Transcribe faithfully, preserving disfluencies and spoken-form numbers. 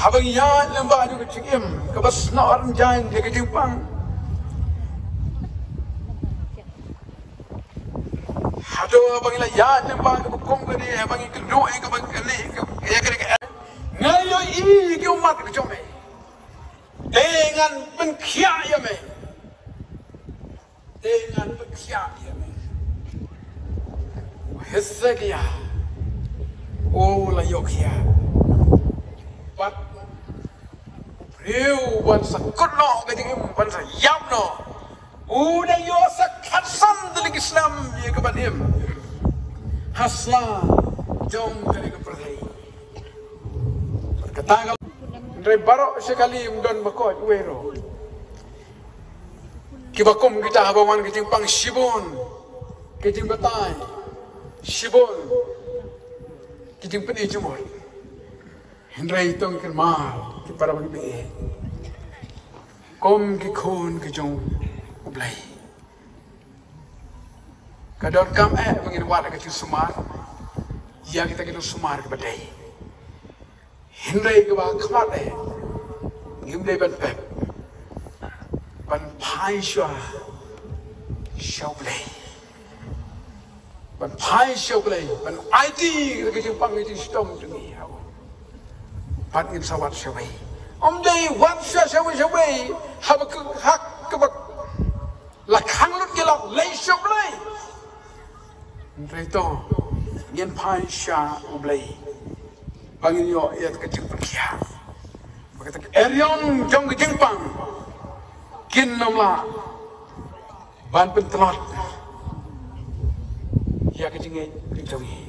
Haba ngi ïaid lyngba ïa ka jingim kaba snoh rynjang ïa ka jingpang. Hato haba ngi la ïaid lyngba kaba kum kane, haba ngi kynduh ïa kaba kane, ïa kane ka, nga ïohi ïa ki ummat ka jong me. Te ngan pynkhiah ïa me. Te ngan pynkhiah ïa me. U Hesekiah u la ïoh khiah. Bad u briew ban sa kut noh ka jingim, ban sa ïap noh, u dang ïoh sa khatsan tylli ki snem ïa ka ban im ha sla jong kane ka pyrthei. Kata ka, hynrei baroh shi kali ym don ba koit uwei ruh. Kiba kum kita haba wan ka jingpang shibun ki jingbatai, shibun ki jingpyni jingmut. Hynrei to ngin kynmaw ki para bangeit, kum ki khun ki jong U Blei, ka donkam eh ba ngin wad ka jingsumar ïa kita ki nongsumar kiba dei. Hynrei kaba khmat eh, ngim dei ban pep, ban phai shuwa sha U Blei, ban phai sha U Blei, ban aiti ka jingpang ka jingshitom jong ngi. Bad ngin sa wad shawei. Ym dei wad sha shawei shawei haba ka hak kaba la khang lut ki lad leit sha U Blei. Hynrei to ngin phai sha U Blei ba ngin ïoh ïa ka jingpynkhiah, ba kata ka eriong jong ka jingpang kin ym lah ban pyntlot ïa ka jingngeit ka jong ngi.